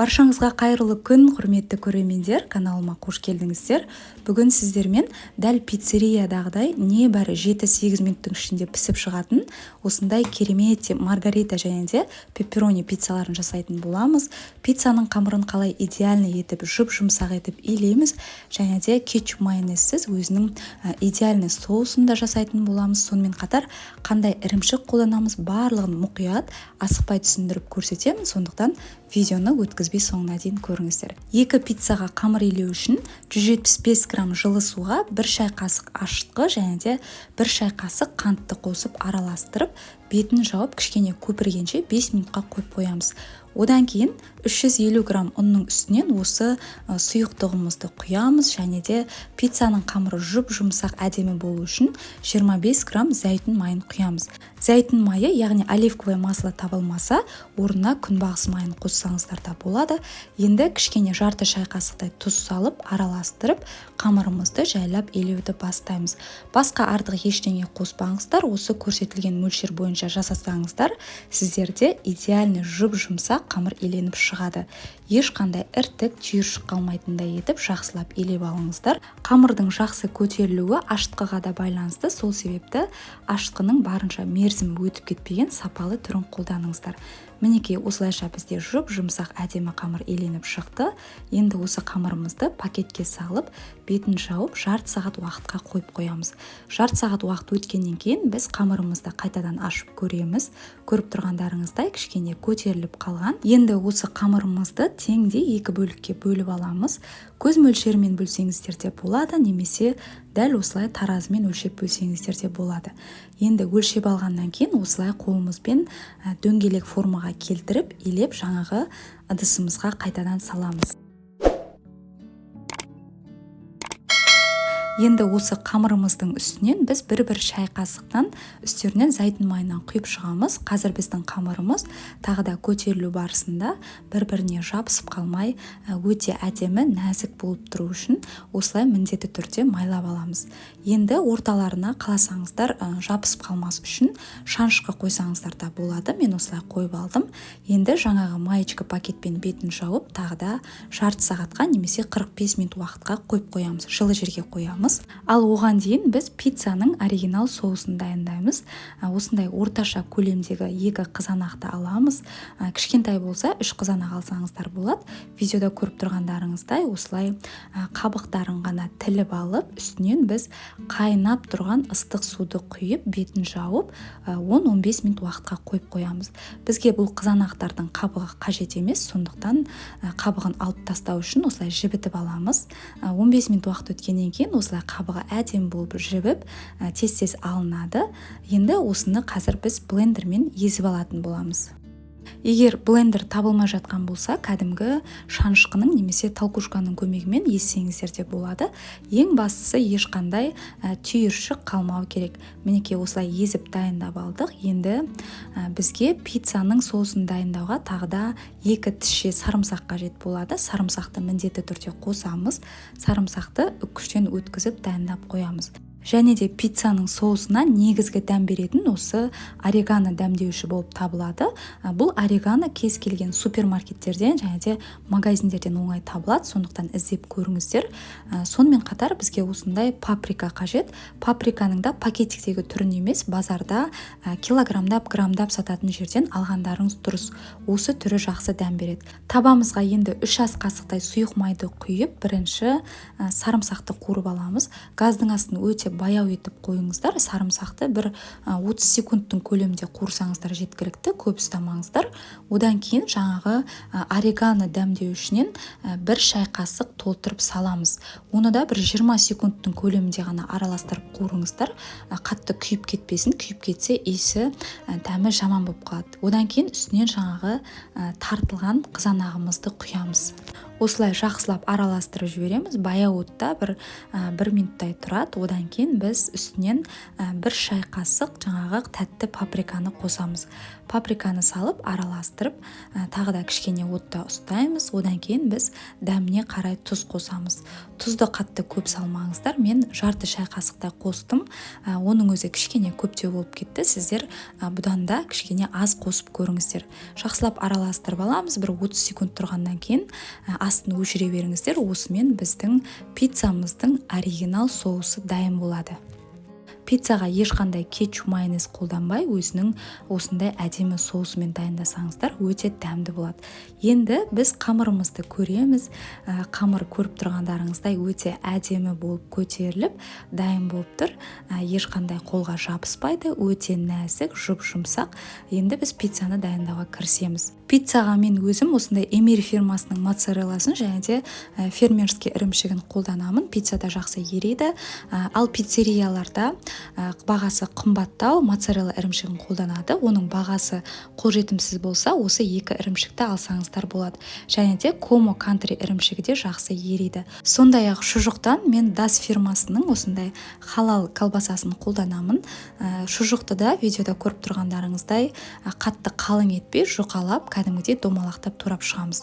Баршаңызға қайырлы күн, құрметті көрермендер! Каналыма қош келдіңіздер. Бүгін сіздермен дәл пиццериядағыдай небәрі 7-8 минуттың ішінде пісіп шығатын осындай керемет маргарита және де пепперони пиццаларын жасайтын боламыз. Пиццаның қамырын қалай идеальный етіп, жұп-жұмсақ етіп илейміз және де кетчуп, майонезсіз өзінің идеальный соусын да жасайтын боламыз. Сонымен қатар қандай ірімшік қолданамыз, барлығын мұқият, асықпай түсіндіріп көрсетемін. Сондықтан видеоны өткізбей соңына дейін көріңіздер. Екі пиццаға қамыр илеу үшін 175 грамм жылы суға 1 шай қасық ашытқы және де 1 шай қасық қантты қосып араластырып, бетін жауып, кішкене көпіргенше 5 минутқа қойып қоямыз. Одан кейін 350 грамм ұнның үстінен осы сұйықтығымызды құямыз және де пиццаның қамыры жұп-жұмсақ, әдемі болу үшін 25 грамм зәйтүн майын құямыз. Зәйтүн майы, яғни оливковое масло табылмаса, орнына күнбағыс майын қоссаңыздар да болады. Енді кішкене жарты шай қасықтай тұз салып, араластырып, қамырымызды жайлап илеуді бастаймыз. Басқа артық ештеңе қоспаңыздар. Осы көрсетілген мөлшер бойынша жасасаңыздар, сіздерде идеальный жұп-жұмсақ қамыр иленіп шығады. Ешқандай іртік, түйіршік қалмайтындай етіп жақсылап илеп алыңыздар. Қамырдың жақсы көтерілуі ашытқыға да байланысты. Сол себепті ашытқының барынша мерзімі өтіп кетпеген сапалы түрін қолданыңыздар. Мінекей, осылайша бізде жұп-жұмсақ, әдемі қамыр иленіп шықты. Енді осы қамырымызды пакетке салып, бетін жауып, жарты сағат уақытқа қойып қоямыз. Жарты сағат уақыт өткеннен кейін біз қамырымызды қайтадан ашып көреміз. Көріп тұрғандарыңыздай, кішкене көтеріліп қалған. Енді осы қамырымызды теңдей екі бөлікке бөліп аламыз. Көз мөлшерімен бөлсеңіздер де болады немесе дәл осылай таразымен өлшеп бөлсеңіздер де болады. Енді өлшеп алғаннан кейін осылай қолымызбен дөңгелек формаға келтіріп, илеп, жаңағы ыдысымызға қайтадан саламыз. Енді осы қамырымыздың үстінен біз бір-бір шай қасықтан үстерінен зәйтүн майынан құйып шығамыз. Қазір біздің қамырымыз тағы да көтерілу барысында бір-біріне жабысып қалмай, өте әдемі, нәзік болып тұру үшін осылай міндетті түрде майлап аламыз. Енді орталарына қаласаңыздар, жабысып қалмас үшін шанышқы қойсаңыздар да болады. Мен осылай қойып алдым. Енді жаңағы маечка пакетпен бетін жауып, тағы да жарты сағатқа немесе 45 минут уақытқа қойып қоямыз, жылы жерге қоямыз. Ал оған дейін біз пиццаның оригинал соусын дайындаймыз. Осындай орташа көлемдегі екі қызанақты аламыз. Кішкентай болса, үш қызанақ алсаңыздар болады. Видеода көріп тұрғандарыңыздай, осылай қабықтарын ғана тіліп алып, үстінен біз қайнап тұрған ыстық суды құйып, бетін жауып, 10-15 минут уақытқа қойып қоямыз. Бізге бұл қызанақтардың қабығы қажет емес, сондықтан қабығын алып тастау үшін осылай жібітіп аламыз. 15 минут уақыт өткеннен кейін осылай қабығы әдемі болып жібіп, тез-тез алынады. Енді осыны қазір біз блендермен езіп алатын боламыз. Егер блендер табылмай жатқан болса, кәдімгі шанышқының немесе толкушканың көмегімен езсеңіздер де болады. Ең бастысы, ешқандай түйіршік қалмау керек. Мінекей, осылай езіп дайындап алдық. Енді бізге пиццаның соусын дайындауға тағы да екі тісше сарымсақ қажет болады. Сарымсақты міндетті түрде қосамыз. Сарымсақты үккіштен өткізіп дайындап қоямыз. Және де пиццаның соусына негізгі дәм беретін осы орегано дәмдеуші болып табылады. Бұл орегано кез келген супермаркеттерден және де магазиндерден оңай табылады, сондықтан іздеп көріңіздер. Сонымен қатар бізге осындай паприка қажет. Паприканың да пакетиктегі түрін емес, базарда килограммдап, граммдап сататын жерден алғандарыңыз дұрыс. Осы түрі жақсы дәм береді. Табамызға енді 3 ас қасықтай сұйық майды құйып, бірінші сарымсақты қуырып аламыз. Газдың астын өте баяу етіп қойыңыздар. Сарымсақты бір 30 секундтың көлемінде қуырсаңыздар жеткілікті, көп ұстамаңыздар. Одан кейін жаңағы орегано дәмдеушінен бір шай қасық толтырып саламыз. Оны да бір 20 секундтың көлемінде ғана араластырып қуырыңыздар. Қатты күйіп кетпесін, күйіп кетсе, иісі, дәмі жаман болып қалады. Одан кейін үстінен жаңағы тартылған қызанағымызды құямыз. Осылай жақсылап араластырып жібереміз. Баяу отта бір минуттай тұрады. Одан кейін біз үстінен 1 шай қасық жаңағы тәтті паприканы қосамыз. Паприканы салып, араластырып, тағы да кішкене отта ұстаймыз. Одан кейін біз дәміне қарай тұз қосамыз. Тұзды қатты көп салмаңыздар, мен жарты шай қасықтай қостым. Оның өзі кішкене көптеу болып кетті. Сіздер бұдан да кішкене аз қосып көріңіздер. Жақсылап араластырып аламыз. Бір 30 секунд тұрғаннан кейін астын өшіре беріңіздер. Осымен біздің пиццамыздың оригинал соусы дайын болады. Пиццаға ешқандай кетчуп, майонез қолданбай, өзінің осындай әдемі соусымен дайындасаңыздар, өте дәмді болады. Енді біз қамырымызды көреміз. Қамыр, көріп тұрғандарыңыздай, өте әдемі болып көтеріліп, дайын болып тұр. Ешқандай қолға жабыспайды, өте нәзік, жұп жұмсақ. Енді біз пиццаны дайындауға кірісеміз. Пиццаға мен өзім осындай Эмир фирмасының моцарелласын және де фермерский ірімшігін қолданамын. Пиццада жақсы ериді. Ал пиццерияларда бағасы қымбаттау моцарелла ірімшігін қолданады. Оның бағасы қолжетімсіз болса, осы екі ірімшікті алсаңыздар болады. Және де Комо Кантри ірімшігі де жақсы ериді. Сондай ақ шұжықтан мен Дас фирмасының осындай халал колбасасын қолданамын. Шұжықты да видеода көріп тұрғандарыңыздай, қатты қалың етпей, жұқалап, кәдімгідей домалақтап турап шығамыз.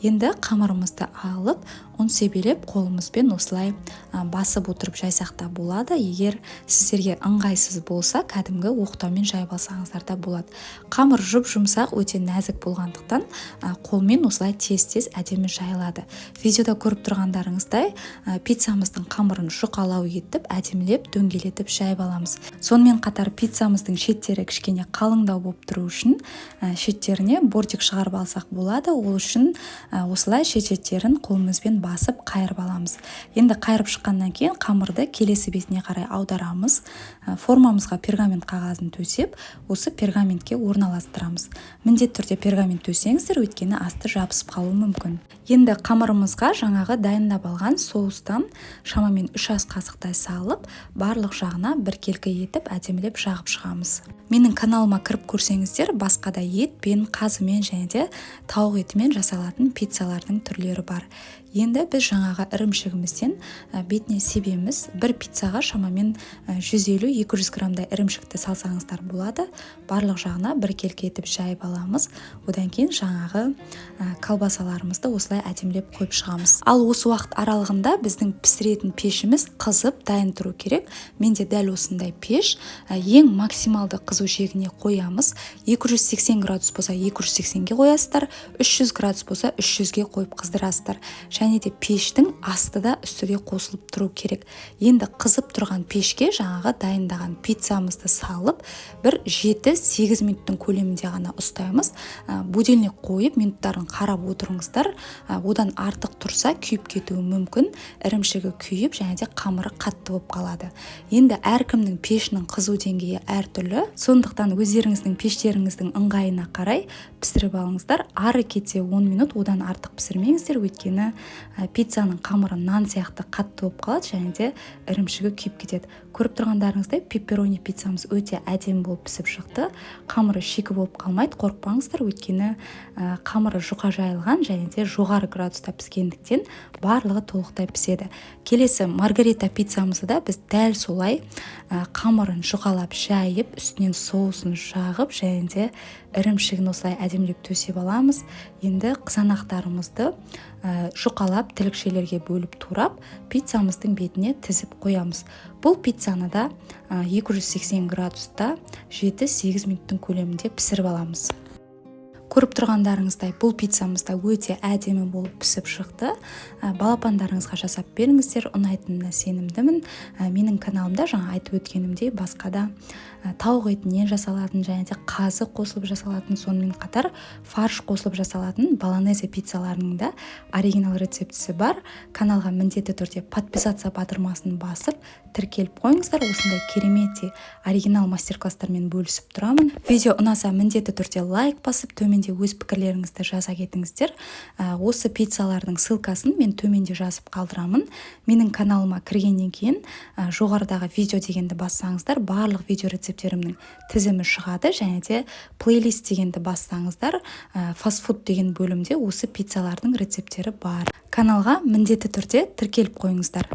Енді қамырымызды алып, ұн себелеп, қолымызбен осылай басып отырып жайсақ та болады. Егер сіздерге ыңғайсыз болса, кәдімгі оқтаумен жайып алсаңыздар да болады. Қамыр жұп жұмсақ, өте нәзік болғандықтан, қолмен осылай тез тез әдемі жайылады. Видеода көріп тұрғандарыңыздай, пиццамыздың қамырын жұқалау етіп, әдемілеп дөңгелетіп жайып аламыз. Сонымен қатар пиццамыздың шеттері кішкене қалыңдау болып тұру үшін шеттеріне бортик шығарып алсақ болады. Ол үшін осылай шет шеттерін қолымызбен басып, қайырып аламыз. Енді қайырып шыққаннан кейін қамырды келесі бетіне қарай аударамыз. Формамызға пергамент қағазын төсеп, осы пергаментке орналастырамыз. Міндетті түрде пергамент төсеңіздер, өйткені асты жабысып қалуы мүмкін. Енді қамырымызға жаңағы дайындап алған соустан шамамен 3 ас қасықтай салып, барлық жағына біркелкі етіп, әдемілеп жағып шығамыз. Менің каналыма кіріп көрсеңіздер, басқа да етпен, қазымен және де тауық етімен жасалатын пиццалардың түрлері бар. Енді біз жаңағы ірімшігімізден бетіне себеміз. Бір пиццаға шамамен 150-200 граммдай ірімшікті салсаңыздар болады. Барлық жағына біркелкі етіп жайып аламыз. Одан кейін жаңағы колбасаларымызды осылай әдемілеп қойып шығамыз. Ал осы уақыт аралығында біздің пісіретін пешіміз қызып, дайын тұру керек. Менде дәл осындай пеш. Ең максималды қызу шегіне қоямыз. 280 градус болса, 280-ге қоясыздар, 300 градус болса, 300-ге қойып қыздырасыздар. Және де пештің асты да, үсті де қосылып тұру керек. Енді қызып тұрған пешке жаңағы дайындаған пиццамызды салып, бір 7-8 минуттың көлемінде ғана ұстаймыз. Будильник қойып, минуттарын қарап отырыңыздар. Одан артық тұрса, күйіп кетуі мүмкін, ірімшігі күйіп және де қамыры қатты болып қалады. Енді әркімнің пешінің қызу деңгейі әртүрлі, сондықтан өздеріңіздің пештеріңіздің ыңғайына қарай пісіріп алыңыздар. Ары кетсе 10 минут, одан артық пісірмеңіздер, өйткені пиццаның қамыры нан сияқты қатты болып қалады және де ірімшігі күйіп кетеді. Көріп тұрғандарыңыздай, пепперони пиццамыз өте әдемі болып пісіп шықты. Қамыры шикі болып қалмайды, қорықпаңыздар, өйткені қамыры жұқа жайылған және де жоғары градуста піскендіктен, барлығы толықтай піседі. Келесі маргарита пиццамызды да біз дәл солай қамырын жұқалап жайып, үстінен соусын жағып және де ірімшігін осылай әдемілеп төсеп аламыз. Енді қызанақтарымызды жұқалап, тілікшелерге бөліп турап, пиццамыздың бетіне тізіп қоямыз. Бұл пиццаны да 280 градуста 7-8 минуттың көлемінде пісіріп аламыз. Көріп тұрғандарыңыздай, бұл пиццамыз да өте әдемі болып пісіп шықты. Балапандарыңызға жасап беріңіздер, ұнайтынына сенімдімін. Менің каналымда жаңа айтып өткенімдей, басқа да тауық етінен жасалатын және де қазы қосылып жасалатын, сонымен қатар фарш қосылып жасалатын болонезе пиццаларының да оригинал рецептісі бар. Каналға міндетті түрде подписаться батырмасын басып, тіркеліп қойыңыздар. Осындай керемет оригинал мастер класстармен бөлісіп тұрамын. Видео ұнаса, міндетті түрде лайк басып, төмендегі комментарийға өздеріңіздің пікірлеріңізді жазып кетіңіздер. Төменде өз пікірлеріңізді жаза кетіңіздер. Осы пиццалардың ссылкасын мен төменде жазып қалдырамын. Менің каналыма кіргеннен кейін жоғарыдағы «Видео» дегенді бассаңыздар, барлық видео рецепттерімнің тізімі шығады және де «Плейлист» дегенді бассаңыздар, «Фастфуд» деген бөлімде осы пиццалардың рецепттері бар. Каналға міндетті түрде тіркеліп қойыңыздар.